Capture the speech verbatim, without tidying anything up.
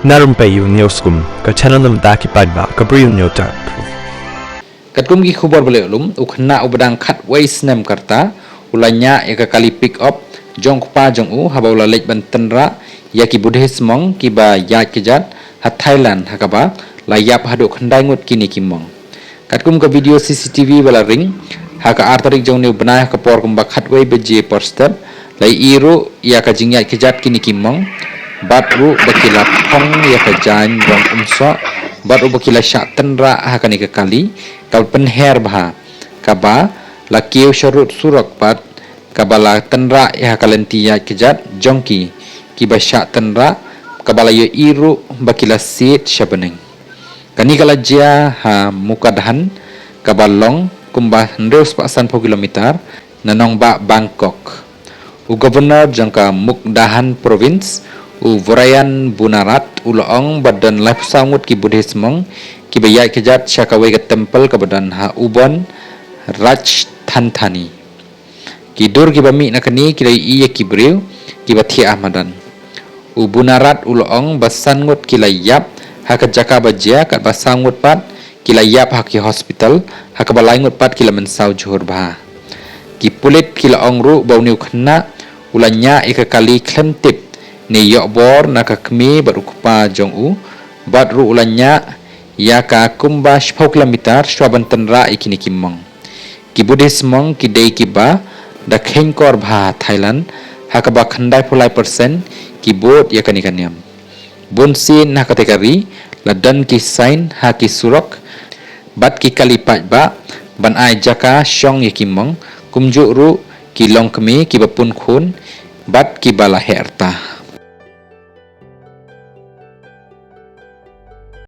Na rympei ïa u News Kum, ka channel na bynta ki paidbah ka Bri u Hynñiewtrep. Katkum ki khubor ba la ïoh lum, u khynnah uba dang khatwei snem ka rta u la ñiah ïa ka kali pick up jong u kpa jong u haba u la leit ban tynrah ïa ki Buddhist monk kiba ïaid kjat ha Thailand, ha kaba la ïap haduh khyndai ngut kine ki monk. Katkum ka video C C T V ba la ring ha ka ar tarik jong une u bnai ha ka por kumba khatwei baje por step, la ïohi ruh ïa ka jingïaid kjat kine ki monk, bad ruh ba ki la phong ïa ka jaiñ rong umsoh, bad ruh ba ki la shah tynrah ha kane ka kali kaba pynher bha, kaba la kiew sharud surok bad kaba la tynrah ïa ka lynti ïaid kjat jong ki, kiba shah tynrah, kaba la ïohi ruh ba ki la siat sha bneng. Kane ka la jia ha Mukdahan, kaba long kumba hynriew spah sanphew kilometer na nongbah Bangkok. U Governor jong ka Mukdahan Province, u Virayan Bunarat, u la ong ba don laiphew saw ngut ki Buddhist monk kiba ïaid kjat sha kawei ka temple kaba don ha Ubon Ratchathani. Ki dur kiba mih na kane ki la ïohi ïa ki briew kiba thiah ha madan. U Bunarat u la ong ba san ngut ki la ïap ha ka jaka ba jia, katba saw ngut pat ki la ïap ha ki hospital, ha kaba lai ngut pat ki la mynsaw jhur bha. Ki pulit ki la ong ruh ba une u khynnah u la ñiah ïa ka kali khlem tip ne ïoh bor na ka kmie bad u kpa jong u, bad ruh u la ñiah ïa ka kumba shiphew kilometer shuwa ban tynrah ïa kine ki monk. Ki Buddhist monk ki dei kiba da kheiñkor bha ha Thailand, ha kaba khyndaiphew lai percent ki bud ïa kane ka niam. Bunsien ha katei ka ri la don ki sign ha ki surok bad ki kali paidbah ban ai jaka shong ïa ki monk, kumjuh ruh ki longkmie kiba pun khun bad kiba la heh rta.